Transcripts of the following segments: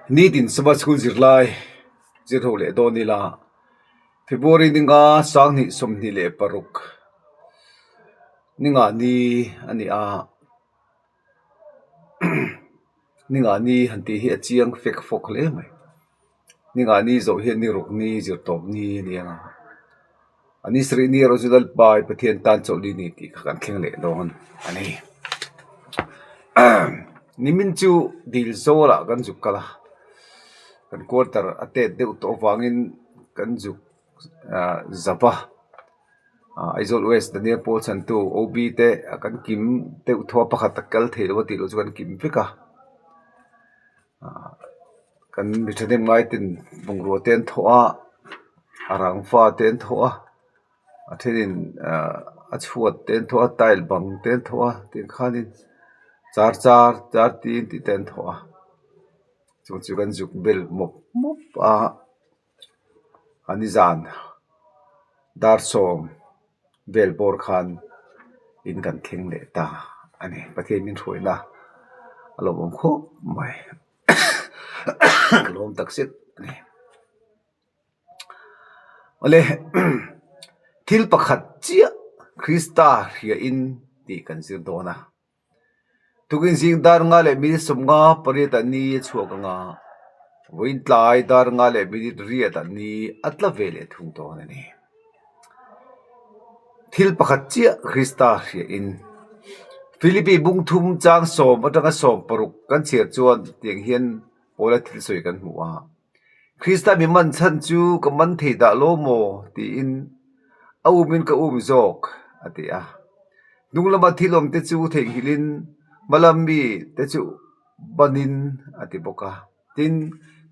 Nitin Sabbath School zirlai zir ho leh dawn ila February ninga sanghnih 26 ninga ni a ni a ninga ni han tih hi a chiang fek fawk hle mai. Ni ngah ni zawh hian ni ruk ni zir tawp ni a ni ang a ni sarih ni erawh chu Lalpa i Pathian tan chawlh ni ni tih kha kan thleng leh dawn a ni. Nimin chu dil zawlah kan zuk kal a kan quarter a tet deuh tawh avangin kan zuk ah zap a ah Aizawl West Daniel Paul chhantu OB te kan kim deuh thaw a pakhat a kal theih loh a tih loh chu kan kim vek a. Kan mi thahnem ngai ten bungrua te an thawh a a rangva te an thawh a a thenin ahh a chhuat te an thawh a tile bang te an thawh a tiang khanin char char char tin tih te an thawh a chu chu kan zuk bel mawp mawp a a nizan dar sawm. Vel bawr khan in kan thleng leh ta a ni. Pathian min hruaina a lawmawm khawp mai ka lawm tak zet a ni. Awle thil pakhat chiah Krista hria in tih kan zir dawn a. Tukin zing dar nga leh minute 58 ah ni a chhuak ang a, vawiin tlai dar nga leh minute riat ah ni a tla ve leh thung dawn a ni. Thil pakhat chiah Krista hriahin Philippi bung thum chang sawm atanga sawm paruk kan chhiar chuan tiang hian Paula thil sawi kan hmu a, Krista mi man chhan chu ka man thei dah lo maw? tiin a umin ka um zawk, a ti a. Hnung lama thil awm te chu theihnghilhin hma lam mi te chu banin a ti bawk a. Tin,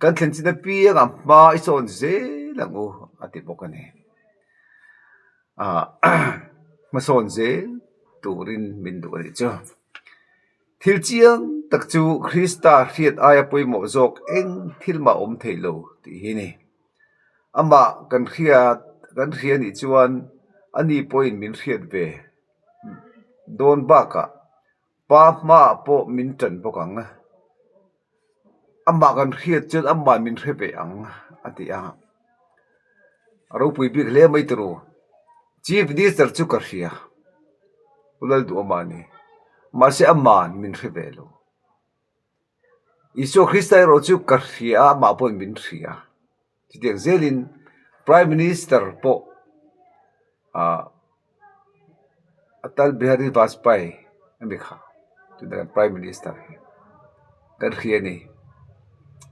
kan thlen chin apiangah hma i sawn zel ang u, a ti bawk a ni. Hmasawn zel turin min duh a nih chu. Thil chiang tak chu Krista hriat aia pawimawh zawk eng thil mah awm thei lo tih hi a ni. Amah kan hriat kan hria nih chuan ani pawhin min hriat ve dawn bakah pa hmaah pawh min ṭan bawk ang. Amah kan hriat chuan amah min hre ve ang a ti a. A ropui bik hle mai turu. Chief Minister chu ka hria. Pu Lalduhawma a ni. Mahse ama'n min hre ve lo. Isua Krista erawh chu ka hria a, amah pawhin min hria. Chutiang zelin Prime Minister pawh ah Atal Bihari Vajpayee a ni kha tunah hian Prime Minister hi kan hria a ni.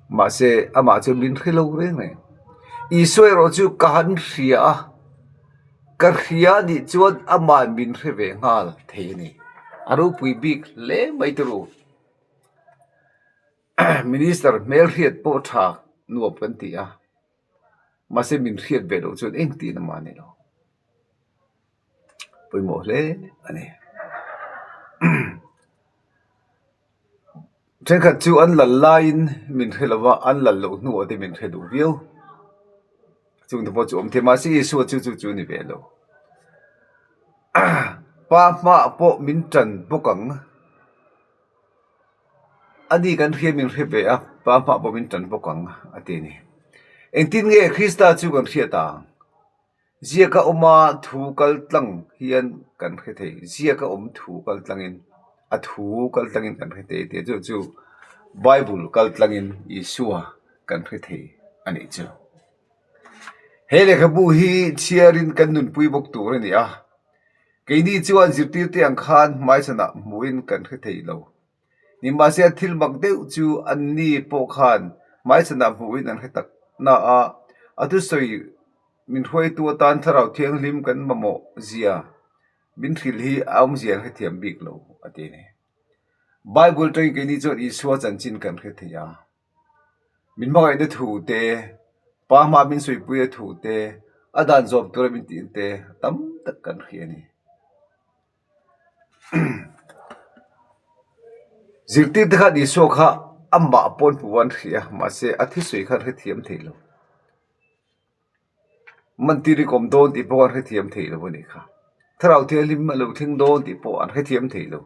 Mahse amah chu min hre lo reng reng. Isua erawh chu ka han hria a, ka hria a nih chuan amah min hre ve nghal thei a ni. A ropui bik hle mai turu. Minister hmelhriat pawh tha nuam kan ti a, mahse min hriat ve loh chuan engtin a mah ni lo. Pawimawh hle a ni. Thenkhat chu an lal laiin min hre lo va, an lal loh hnuah te min hre duh viau. Chungte pawh chu awm thei mahse Isua chu chu chu a ni ve lo. Pa hmaah pawh min tan bawk ang. A ni kan hria min hre ve a, pa hmaah pawh min tan bawk ang a ti a ni. Engtin nge Krista chu kan hriat ang? Ziaka awma thu kal tlang hian kan hre thei. Ziaka awm thu kal tlangin, a thu kal tlangin kan hre thei tih chu chu Bible kal tlangin Isua kan hre thei a nih chu. He lehkhabu hi chhiarin kan nunpui bawk tur a ni a. Keini chuan zirtirte ang khan hmaichhanah hmuhin kan hre thei lo. Nimahse thil mak deuh chu anni pawh khan hmaichhanah hmuhin an hre tak na a, a thusawi min hruaitu atan Thlarau Thianghlim kan mamawh zia min hrilh hi a awmzia an hrethiam bik lo a ti a ni. Bible atangin keini chuan Isua chanchin kan hre thei a. Min hmangaihna thu te, pa hma min sawipuia thu te, a dan zawm tura min tih te tam tak kan hria a ni. Zirtir te khan Isua kha amah pawh an hmu a an hria mahse a thusawi kha an hrethiam thei lo. Mantir i kawm dawn tih pawh an hrethiam thei lo a nih kha. Thlarau Thianghlim a lo thleng dawn tih pawh an hrethiam thei lo.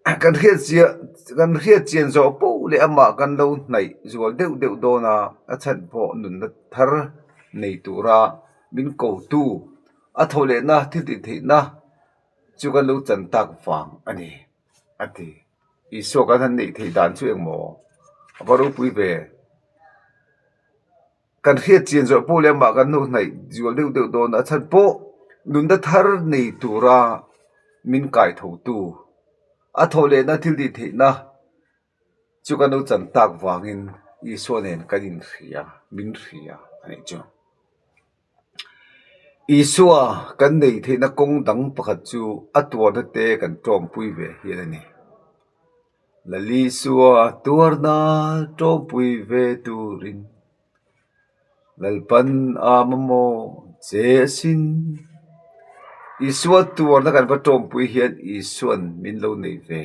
Kan hriat chiah kan hriat chian zawh poh leh amah kan lo hnaih zual deuh deuh dawn a, a chhan pawh nunna thar nei tura min kotu a thaw lehna thil tih theihna chu kan lo chan tak vang a ni a ti. Isua kan han neih theih dan chu engmaw a va ropui ve. Kan hriat chian zawh pawh leh amah kan hnuh hnaih zual deuh deuh dawn a chhan pawh nunna thar nei tura min kai thotu a thawh lehna thil tih theihna chu kan lo chan tak vangin Isua nen kan inhria min hria a nih chu. Isua kan neih theihna kawng dang pakhat chu a tuarna te kan tawmpui ve hian a ni. Lalisua tuarna tawmpui ve turin Lalpan a mamawh che asin. Isua tuarna kan va tawmpui hian Isuan min lo nei ve.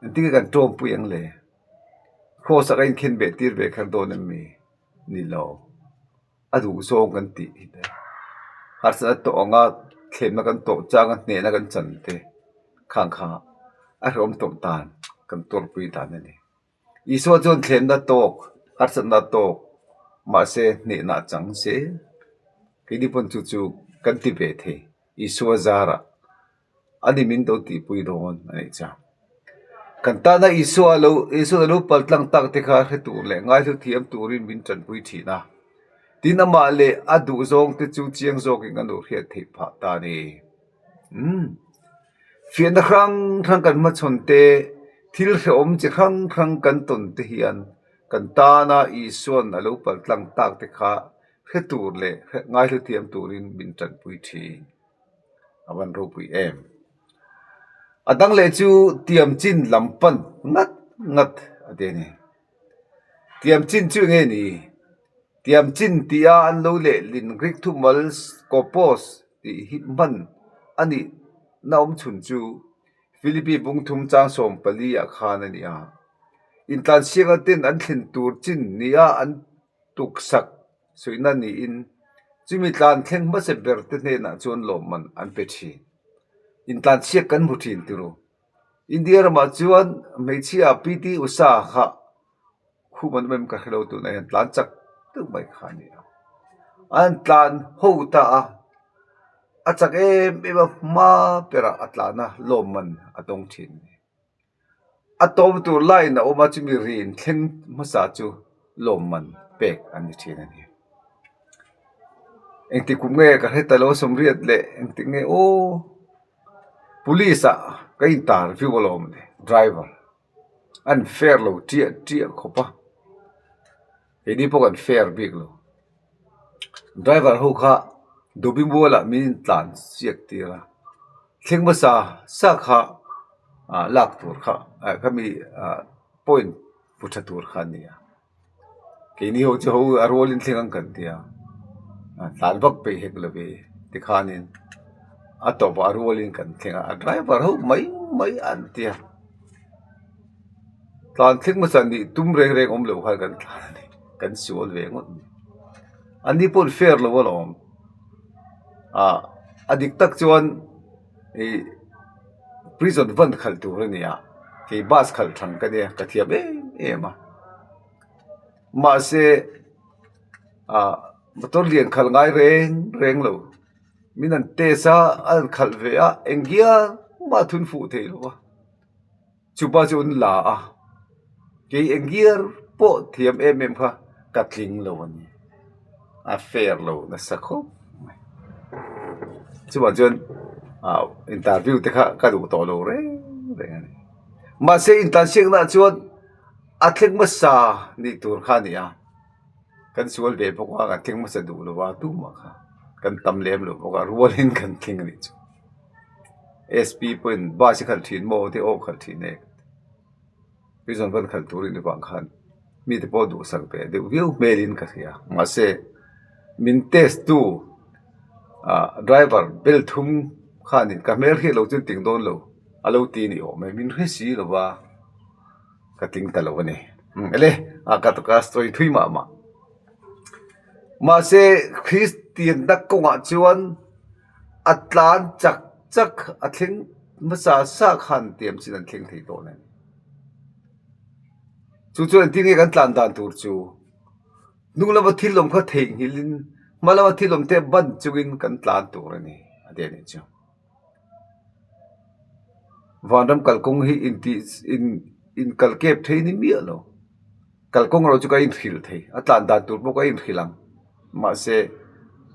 Engtin nge kan tawmpui ang le? Kraws ah ka inkhen beh tir ve kher dawn em mi? Ni lo. A duh zawng kan tih hi te harsatna tawh anga thlemna kan tawh changa hnehna kan chan te khang kha a hrehawm tawh dan kan tuarpui dan a ni. Isua chuan thlemna tawk harsatna tawk mahse hnehna a chang zel keini pawn chu chu kan ti ve thei Isua zarah. A ni min do tihpui dawn a nih chuan kan tana Isua lo Isua lo pal tlang tak te kha hre tur leh ngaihlu thiam turin min tanpui thin a, tin amah leh a duh zawng te chu chiang zawkin a nuh hriat theih phah ta a ni. Umm fiahna hrang hrang kan hmachhawn te, thil hrehawm chi hrang hrang kan tawn te hian kan tana Isua'n a lo pal tlang tak te kha hre tur leh ngaihlu thiam turin min tanpui thin. A van ropui em. A dang leh chu tiam chin lam pan ngat ngat a ti a ni. Tiam chin chu enge ni? Tiam chin tih a an lo lehlin Greek thumal skopos tih hi hman a nih na awm chhun chu Philippi bungthum chang 14 ah khan a ni a. Intlansiakna ten an thlen tur chin nia an tuksak Suihna niin chumi tlan thleng hmasa ber te hnenah chuan lawmman an pe thin. Intlanchhiak kan hmu thin tiro. India ramah chuan hmeichhia PT Usha kha khum an awm em ka hrelo tunah hian tlan chak deuh mai kha a ni a. An tlan ho ta a, a chak em em a hma berah a tlan a lawmman a dawng thin. A tawm tur line a awm a chumi rin thleng hmasa chu lawmman pek an ni thin a ni. Engtik kum nge ka hre ta lo sawmriat leh engtik nge aw police ah ka intar viu alawm le driver an fair lo chiah chiah khawp a keini pawh kan fair bik lo. Driver ho kha Dubi mualah min intlan chiak tir a, thleng hmasa sa kha ah lak tur kha ah khami ah point hmu tha tur kha a ni a, keini ho chu ho a rualin thleng ang kan ti a, tlan vak peih hek lo ve tikhanin a tawpah a rualin kan thleng a, a driver ho mai mai an ti a. Tlan thleng hmasa nih tum reng reng awm loh khan kan tlan a ni kan sual ve ngawt mai an ni pawh an fair lo alawm ah a dik tak chuan ih prison van khalh tur a ni a kei bus khalh thang ka nia ka thiam em em a mahse ah motor lian khalh ngai reng reng lo min an test a an khalh ve a enghial mah thun fuh thei lo va. Chupa chu an la a, kei eng gear pawh thiam em em kha ka tling lo a ni, a fair lo nasa khawp mai. Chuvang chuan ah interview te kha ka duh tawh lo reng reng a ni. Mahse intlansiakna ah chuan a thleng hmasa nih tur kha a ni a, kan sual ve bawk a, kan thleng hmasa duh lo a tumah kha kan tam lem lo bawk a, rualin kan thleng a nih chu. SP pawhin bus hi khalh thin maw te aw khalh thin e prison van khalh tur in avang khan mite pawh duhsak ve deuh viau hmelin ka hria mahse min test tu ah driver bel thum khanin ka hmel hriat loh chu an tling dawn lo a lo ti a ni awm e min hre si lo va ka tling ta lo a ni ele ah ka ka sawi thui mah mah mahse Kristianna kawngah chuan. A tlan chak chak a thleng hmasa sa khan tiam chin an thleng thei dawn a ni. Chu chuan engtin nge kan tlan dan tur chu hnung lama thil awm kha theihnghilhin hma lama thil awm te ban chungin kan tlan tur a ni a ti a nih chu. Vanram kalkawng hi intih in inkal kep thei ni miah lo. Kalkawng erawh chu ka inhrilh thei a tlan dan tur pawh ka inhrilh ang mahse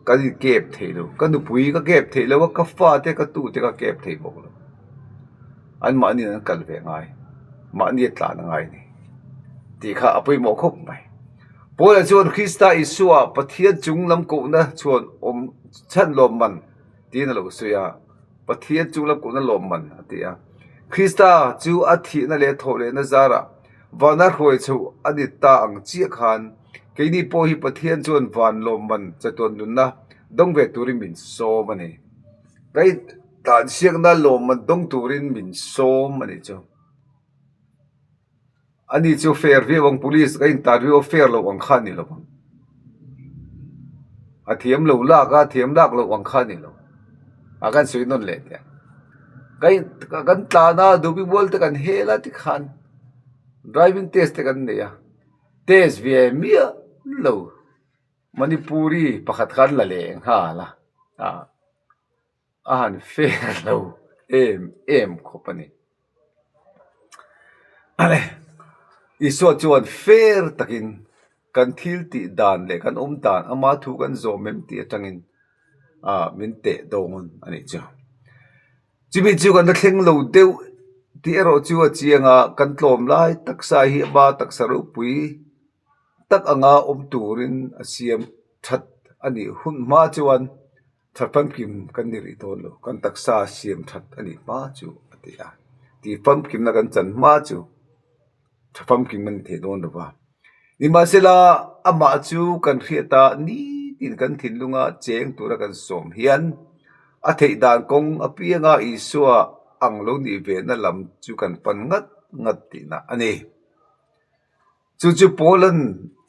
kan inkep thei lo ka nupui ka kep thei lo a ka fate ka tute ka kep thei bawk lo anmahni an kal ve ngai mahni a tlan a ngai a ni tih kha a pawimawh khawp mai. Paula chuan Krista Isua Pathian chung lam kohna chhuan awm chhan lawm man. Tiin a lo sawi a, Pathian chu la kuhna lawmman a ti a. Krista chu a thihna leh thawhlehna zarah vana hruai chhoh a ni ta ang chiah khan keini pawh hi Pathian chuan van lawmman chatuan nunna dawng ve turin min sawm a ni. Ka intansiakna lawmman dawng turin min sawm a nih chu. Ani chu fair viau ang police ka intan viau a fair loh ang kha a ni lo ang. A thiam lo lak a thiam lak loh ang kha a ni lo. A kan sawi nawn leh teh ang. Ka in kan tlan a dubi mual te kan hel a tikhan driving test te kan nei a test ve miah lo Manipuri pakhat kha an la leh nghal a ah. A han fair lo em em khawp a ni. Isua chuan fair takin kan thil tih dan leh kan awm dan ama thu kan zawm em tih atangin ah min teh dawn a nih chu. Chumi chu kan la thleng lo deuh tih erawh chu a chiang a, kan tlawm lai taksa hi ama taksa ropui tak anga awm turin a siam that a nih hun hma chuan. Tha famkim kan ni rih dawn lo, kan taksa siam that a nih hma chu a ti a, tih famkimna kan chan hma chu tha famkim a ni thei dawn lo va. Nimahsela amah chu kan hriat a, nitin kan thinlunga cheng tura kan sawm hian a theih dan kawng apianga Isua ang lo nih vehna lam chu kan pan ngat ngat tihna a ni. Chu chu Paula'n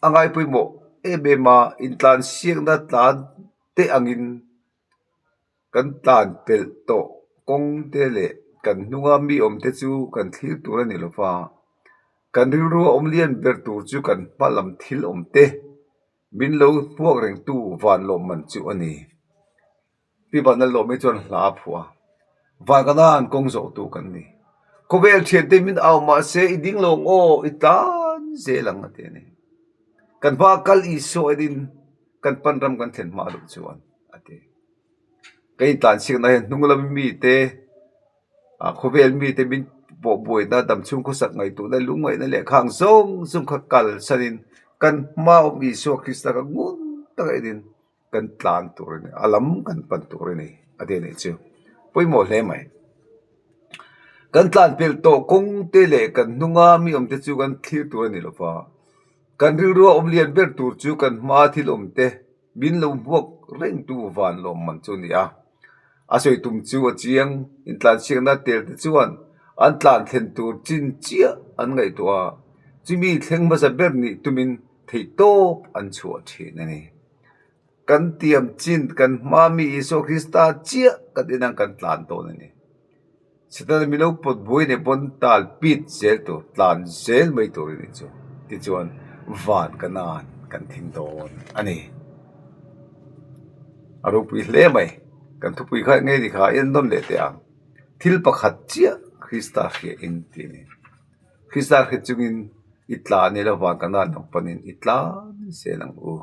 a ngaipawimawh em em a, intlansiakna tlan te angin kan tlan pelh tawh kawng te leh kan hnunga mi awm te chu kan thlir tur a ni lo va, kan rilru a awm lian ber tur chu kan hma lam thil awm te min lo hmuak rengtu van lawmman chu a ni. Pi Van Lallawmi chuan hla a phuah a, Van ka nan kawng zawh tu kan ni. Khawvel thiante min au mahse i ding lo ang aw, i tlan zel ang a ti a ni. Kan hma kal Isua enin kan pan ram kan thlen hma loh chuan a ti. Ka intlansiakna hian hnung lam mite ah khawvel mite min pawh buaina damchhung khawsak ngaihtuahna lungngaihna leh khang zawng zawng kha kalsanin kan hma awm Isua Krista kha ngun taka enin kan tlan tur a ni a lam kan pan tur a ni a ti a nih chu pawimawh hle mai. Kan tlan pelh tawh kawng te leh kan hnunga mi awm te chu kan thlir tur a ni lo va. Kan rilru a awm lian ber tur chu kan hma thil awm te min lo hmuak reng tu van lawmman chu a ni a. A sawi tum chu a chiang intlansiakna tel te chuan an tlan thlen tur chin chiah an ngaihtuah a, chumi thleng hmasa ber nih tumin theihtawp an chhuah thin a ni. Kan tiam chin kan hma mi Isua Krista chiah kan inang kan tlan dawn a ni. Setana mi lo pawt buai nei pawn tal pit zel tur, tlan zel mai tur a nih chu. Tichuan van ka nan kan thing dawn a ni. A ropui hle mai. Kan thupui kha eng nge ni kha en nawn leh teh ang. Thil pakhat chiah Krista hria in tih a ni. Krista hre chungin i tlan ila van ka nan ang panin i tlan zel ang u.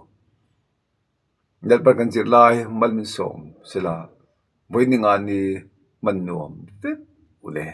Lalpan kan zir lai mal min sawm sela vawiin ni nga ni hman nuam vek u le.